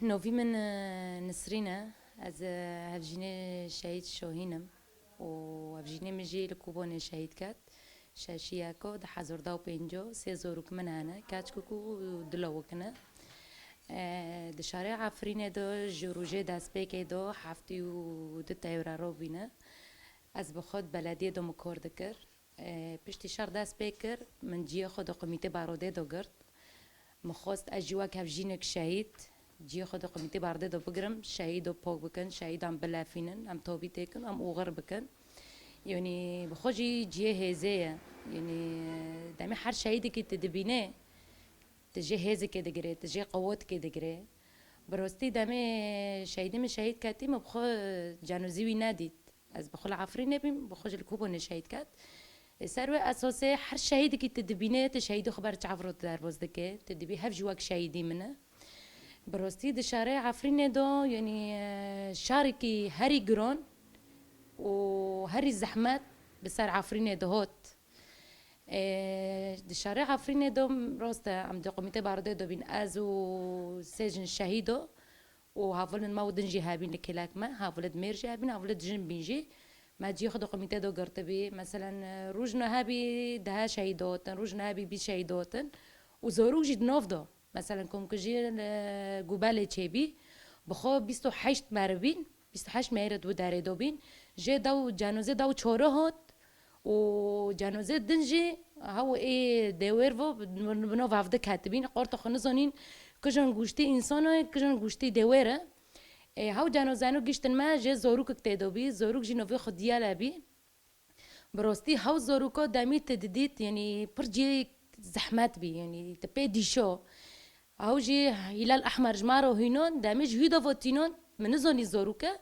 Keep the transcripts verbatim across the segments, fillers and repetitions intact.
Novî min, e, Nisrîn e. Ez, e, hevjînê şehîd Şohîn im û hevjînê min jî li Kûbonê şehîd ket. Şeşiyeko di hezar da û pêncî sê zorok min hene, keçkûk û dilawik ne. E, di şarê Efrînê de ji rojê destpêkê de heftê û du teyora robîne. Ez bi xwe di belediyê de min kor dikir. E, piştî şer dest pê kir, min ciyê xwe di komîtê barodê de girt. Min xwest ez jî wek hevjînek şehîd, ciyê xwe di komîtê barodê de bigirim, şehîdo pok bikin, şehîdan bilefînin, em tobî têkin, em oxir bikin. Yanî bi xwe jî ciyê hêzê ye. Yanî demê her şehîdekî tu dibînê, tu jê hêzekê digirê, tu jê qewetekê digirê. Bi rastî demê şehîdê min şehîd ketî, min bi xwe cenozî wî nedît. Ez bi xwe li Efrînê bîm, bi xwe jî li Kûbonê şehîd ket. Ê, ser wê esasê her şehîdekî tu dibînê, tu şehîdê xwe ber çav re derbas dike. Tu dibî hev jî wek şehîdî min e. Bi rastî di şarê Efrînê de, yanî, e, şarekî herî giran û herî zehmet bi ser Efrînê de hot. E, di şarê Efrînê de rast e, em di komîtê barodê de bîn, ez û sê jin şehîdo. û hevalên me û din jî hebîn li kêlek me, hevalê di mêr jî hebîn, hevalê di jin bîn jî. Me cihê xwe di komîtê de girtibî. Meselen, e, rojna hebî dehe şehîd hatin, rojna hebî bîst şehîd hatin û zorok jî di nav de. Meselen, komkujiyê li Gubelê çêbî, bi xwe bîst û heşt meriv bîn, bîst û heşt mêr di wî derê de bîn. Jê dew, cenozê dew çore hat, û cenozê din jî hew ê dewêr vo bi, bi nava hevdi ketibîn. Qorta xwe nizanîn kijan goştî însan e, kijan goştî dewêr e. Ê, hew cenozeno giştin me jê zorûkek tê de bî, zorûk jî novê xwe Diyale bî. Bi rastî hew zorûka demî te didît, yanî pir cihê zehmet bî, yanî te pê dîşo. Ew jî Hîlal Ehmer ji me re hînon, demê ji hî de ve tînon, min nizanî zorûk e.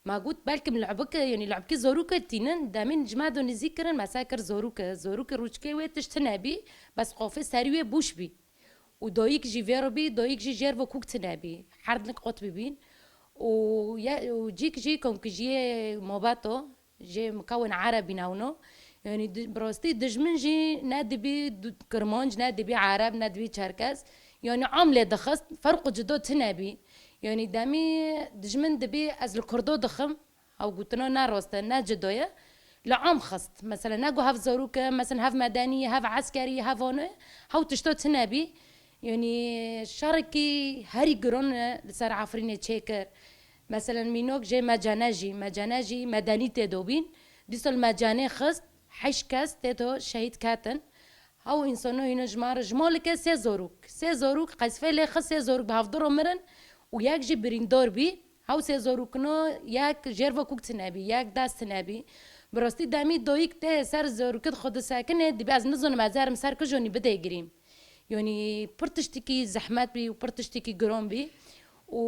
Me got, belkim lubik e, yanî lubkî zorûk e tînin, demê ji me de nizîk kirin, me se kir zorûk e. Zorûk e, rûçkê wê tişt tune bî, bes qofê serî wê bûş bî. Û doyîk jî vê re bî, doyîk jî jêr ve kûk tune bî. Her dinik qot bibîn. Û ye, û cîk jî komkujiyê Mobato. Jê mikawên Erebî newno. Yanî di, bi rastî dijmin jî ne dibî du-, Kirmanc, ne dibî Ereb, ne dibî Çerkez. Yanî am lê dixist, ferq û cido tune bî. Yanî demî dijmin dibî ez li Kurdo dixim, ew gotina ne rast e, ne cido ye. Li am xist. Mesela ne ku hev zarok e, mesela hev medenî ye, hev eskerî ye, hev ano ye, hew tişto tune bî. Yanî şerekî herî giron li ser Efrînê çêkir. Meselen mînok jê Mecene jî, Mecene jî medenî tê dobîn. Dîsa li Mecenê xist, heşt kes tê do şehîd ketin. Hew însano hîno ji me re, ji malike sê zorok. Sê zorok, qezfê lê xist, sê zorok bi hevdiro mirin û yek jî birîndor bî. Hew sê zorokino yek jêr ve kûk tune bî, yek dest tune bî. Bi rastî demî doyîk tê ser zorokit xwe disekine, dibê ez nizanim ez herim ser kijonî bidê girîm. Yanî pir tiştekî zehmet bî û pir tiştekî giron bî. Û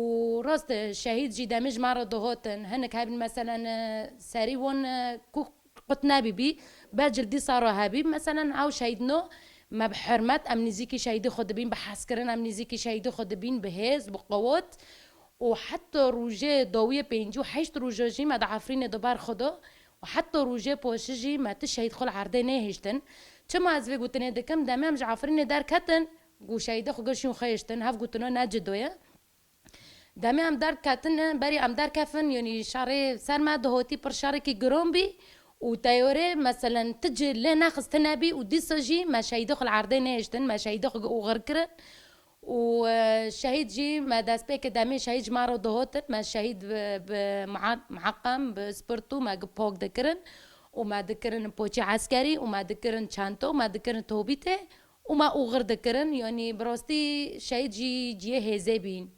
rast e, şehîd jî demê ji me re dihotin. Hinek hebin meselen, e, serî wan, e, ku qut nebîbî, be cildî sara hebî. Meselen ew şehîdno me bi hurmet, em nîzîkî şehîdê xwe dibîn, bi hezkirin em nîzîkî şehîdê xwe dibîn, bi hêz, bi qewet. Û heta rojê dawiyê pêncî û heşt roja jî me di Efrînê di ber xwe de û heta rojê poşî jî me ti şehîd xwe li erdê nehêştin. Çima ez vê gotinê dikim? Demê em ji Efrînê derketin, ku şehîdê xwe gişîn xwe hêştin, hev gotino ne cido ye. Demê em derketin, berî em derkefin, yanî şerê ser me dihotî pir şerekî giron bî û teyorê, meselen, ti cih lê nexistine bî û dîsa jî me şehîdê xwe li erdê nehêştin, me şehîdê xwe oxir kirin. Û, e, şehîd jî me destpêkê demê şehîd ji me re dihotin, me şehîd bi, bi muha-, muheqem, bi spirtû me gi-, pok dikirin û me dikirin poçî eskerî û me dikirin çento, me dikirin tobîtê û me oxir dikirin. Yanî bi rastî şehîd jî ciyê hêzê bîn.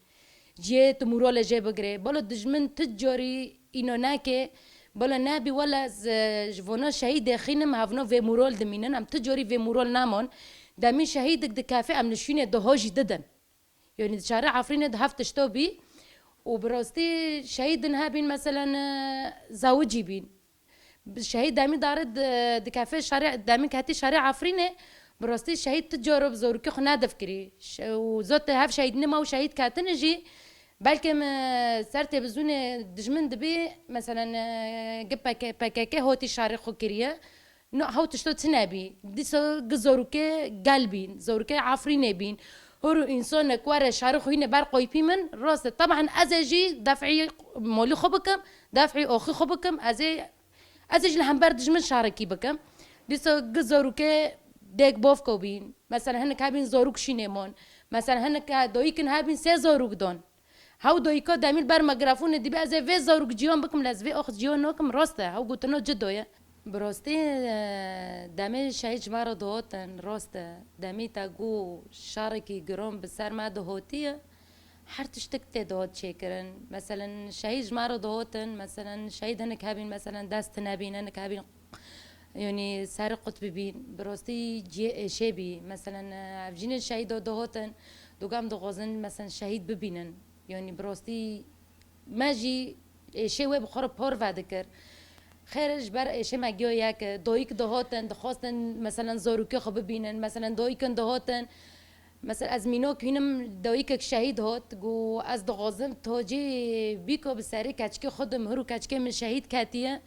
Ciyê tu mûrolê jê bigirê. Balo dijmin tu corî îno neke. Balo nebî wele ez, e, ji vona şehîdê xînim hevno vê mûrol dimînin. Em tu corî vê mûrol namon. Demî şehîdik dikefê em li şûnê diho jî didin. Yanî di şarê Efrînê di hev tişto bî. Û bi rastî şehîdin hebîn, meselen, e, zawicî bîn. Şehîd demî dare di, dikefê şarê, demî ketî şarê Efrînê, bi rastî şehîd tu coro bi zorokî xwe nedifkirî. Ş-, û zot hev şehîdinê me û şehîd ketine jî, belkê me ser têbizûnê dijmin dibî, meselen, e, gi P K K, P K K hotî şarê xwe kiriye. No, hew tişto tune bî. Dîsa gi zorokê gel bîn, zorokê Efrînê bîn. Hûr û însanek were şarê xwe hîne ber qoypî min, rast e. Teban ez ê jî def'î molî xwe bikim, def'î oxî xwe bikim, ez ê, ez ê jî li hember dijmin şarekî bikim. Dîsa gi zarûke dêk bovko bîn. Mesela hinek hebîn zarûk şînê mon. Mesela hinek doyîkin hebîn sê zarûk don. Hew doyîka demî li ber mikrofûnê dibê ez ê vê zarûk ciyan bikim, lê ez vê ox ciyan nakim, rast e, hew gotina cido ye. Bi rastî, e, demê şehîd ji me re dihatin, rast e. Demî te got şarekî giran bi ser me dihotiye, her tiştek tê dihat çêkirin. Meselen şehîd ji me re dihatin, meselen şehîd hinek hebîn, meselen dest nebîn, hinek hebîn, yanî serê qut bibîn. Bi rastî cihê êşê bî. Meselen, e, ev jînên şehîda dihatin, dogam dixwazin, meselen şehîd bibînin. Yanî bi rastî me jî êşê wê bi xwe re parve dikir. Xêr ji ber êşê me giya yek e. Doyîk dihatin, dixwastin, meselen, zarokê xwe bibînin. Meselen, doyîkin dihatin. Mesela, ez mînak hînim, doyîkek şehîd hat, got, ez dixwazim tacê bîka bi serê keçikê xwe dim, hir û keçikê min şehîd ketiye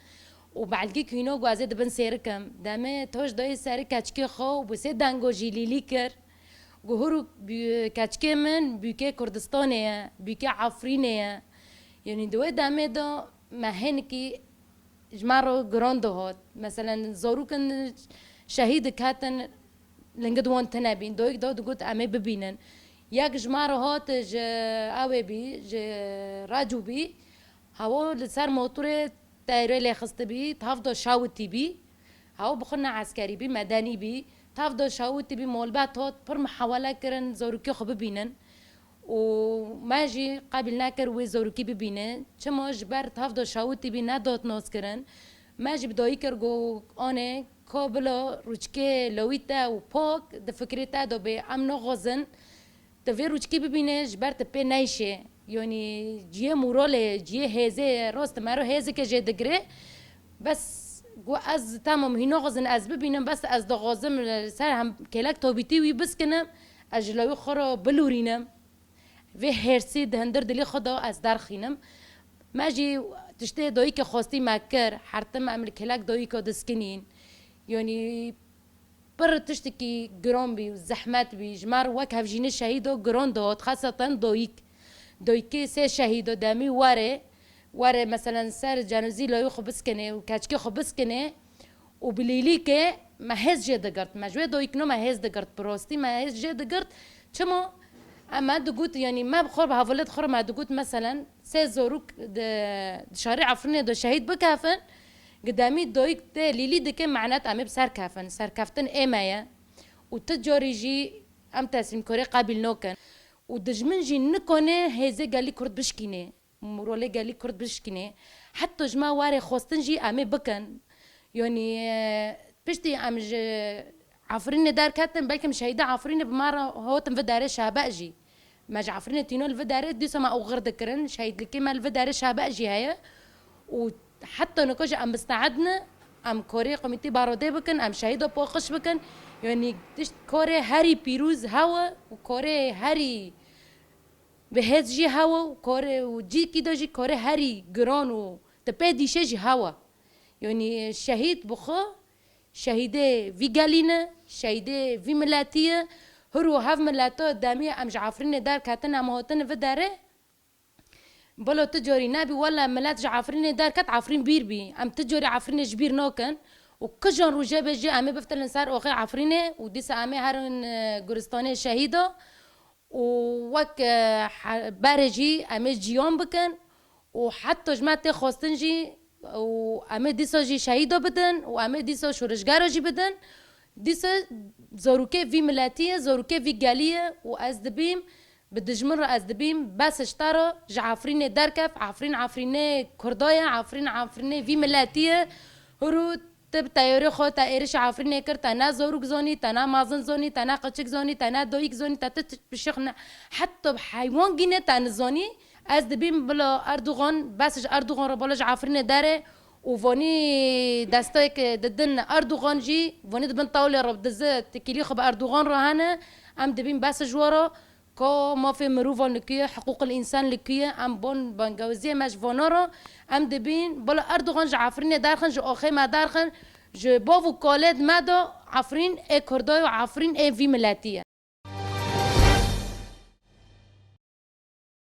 û belgîk hîna got, ez ê di bin sêrikim. Demê tac dayê serê keçikê xwe û bi sê dengo jî lîlî kir. Got, hûr û bî-, keçikê min bûkê Kurdistanê ye, bûkê Efrînê ye. Yanî di wê demê de me hinekî ji me re giran dihat. Meselen, zarokin şehîd diketin, lingit wan tune bîn. Doyik da digot, em ê bibînin. Yek ji me re hat, ji ewê bî, ji Recû bî. Hewa li ser motorê teyre lê xistibî, tav da şawitî bî. Hewa bi xwe ne eskerî bî, medenî bî. Tav da şawitî bî, molbet hat, pir muhawele kirin, zarokê xwe bibînin. Û me jî qebîl nekir wê zarokî bibîne. Çima? Ji ber tav da şawitî bî, nedat nas kirin. Me jî bi dayî kir, got, anê, ka bila rûçikê lawî te û pak di fikrê te de bê, em naxwazin. Tu vê rûçikê bibîne, ji ber tu pê neyşê. Yanî cihê moralê, cihê hêzê, rast e, mero hêzeke jê digire. Bes got, ez temam, hî naxwazin ez bibînim, bes ez dixwazim li ser hem kêlek tabîtî wî biskinim, ez ji lawî xwe re bilûrînim. Vê hêrsî di hundir dilê xwe de ez derxînim. Me jî tiştê dayîkê xwestî me kir, her tim em li kêlek dayîka diskinîn. Yanî pir tiştekî giran bî û zehmet bî. Ji me re wek hevjînê şehîdo giran dihat, xeseten dayîk. Dayîkê sê şehîdo demî were, were meselen ser cenozî layê xwe biskine û keçikê xwe biskine û bi lîlîkê me hêz jê digirt. Me ji wê dayîkno me hêz digirt. Bi rastî me hêz jê digirt. Çima? Em me digot, yanî me bi xwe bi hevalêt xwe re me digot, meselen, sê zarok di, di şarê Efrînê de şehîd bikefin, gidemî dayîk tê lîlî dike, menet em ê bi ser kefin. Serkeftin ê me ye. Û ti carî jî em teslîmkarê qebîl nakin. Û dijmin jî nikane hêzê gelî Kurd bişkîne. Moralê gelî Kurd bişkîne. Heta ji me were xwestin jî em ê bikin. Yanî, e, piştî em ji Efrînê derketin, belkim şehîda Efrînê bi me re hatin vê derê Şehbe jî. Me ji Efrînê tîno li vê derê, dîsa me ew xir dikirin. Şehîdlikê me li vê derê Şehbe jî heye. Û heta nika jî em misteed ne, em karê komîtê barodê bikin, em şehîda paqij bikin. Yanî tişt karê herî pîroz hewe û karê herî bi hêz jî hewe û kore û cîkî de jî kore herî giran û di pê dîşê jî hewe. Yanî şehîd bi xwe şehîdê vî gelî ne, şehîdê vî miletî ye. Hir û hev mileta demî em ji Efrînê derketin, em hatin vi derê. Bila tu carî nebî, wele milet ji Efrînê derket, Efrîn bîr bî. Em tu carî Efrînê ji bîr nakin. Û kijan rojê be jî em ê biftilin ser oxê Efrînê û dîsa em ê herin, e, guristanê şehîda. Û wek, e, he-, berê jî em ê ciyan bikin û heta ji me tê xwestin jî û em ê dîsa jî şehîda bidin û em ê dîsa şorişgera jî bidin. Dîsa zarokê vî miletî ye, zarokê vî gelî ye û ez dibîm, bi dijmin re ez dibîm, bes ji te re ji Efrînê derkef, Efrîn, Efrînê Kurda ye, Efrîn, Efrînê vî miletî ye. Hûrû Te bi teyarê xwe te êrişa Efrînê kir, te ne zarok zanî, te ne mezin zanî, te ne qiçik zanî, te ne dayik zanî, te ti ti pişik ne, heta bi heywan gîne te nizanî. Ez dibîm bila Erdogan, bes ji Erdogan re bala ji Efrînê derê û vanî destek didin Erdogan jî, vanî dibin tawlê re dizi tikîlî xwe bi Erdogan re hene, em dibîm bes ji we re. Ka mafê mirovan li ku ye, hiqûqil însan li ku ye, em bon bangewaziyê me ji vana re, em dibîn, bila Erdogan ji Efrînê derxin, ji axê me derxin, ji bav û kalêd me de Efrîn ê Kurda ye û Efrîn ê vî miletî ye.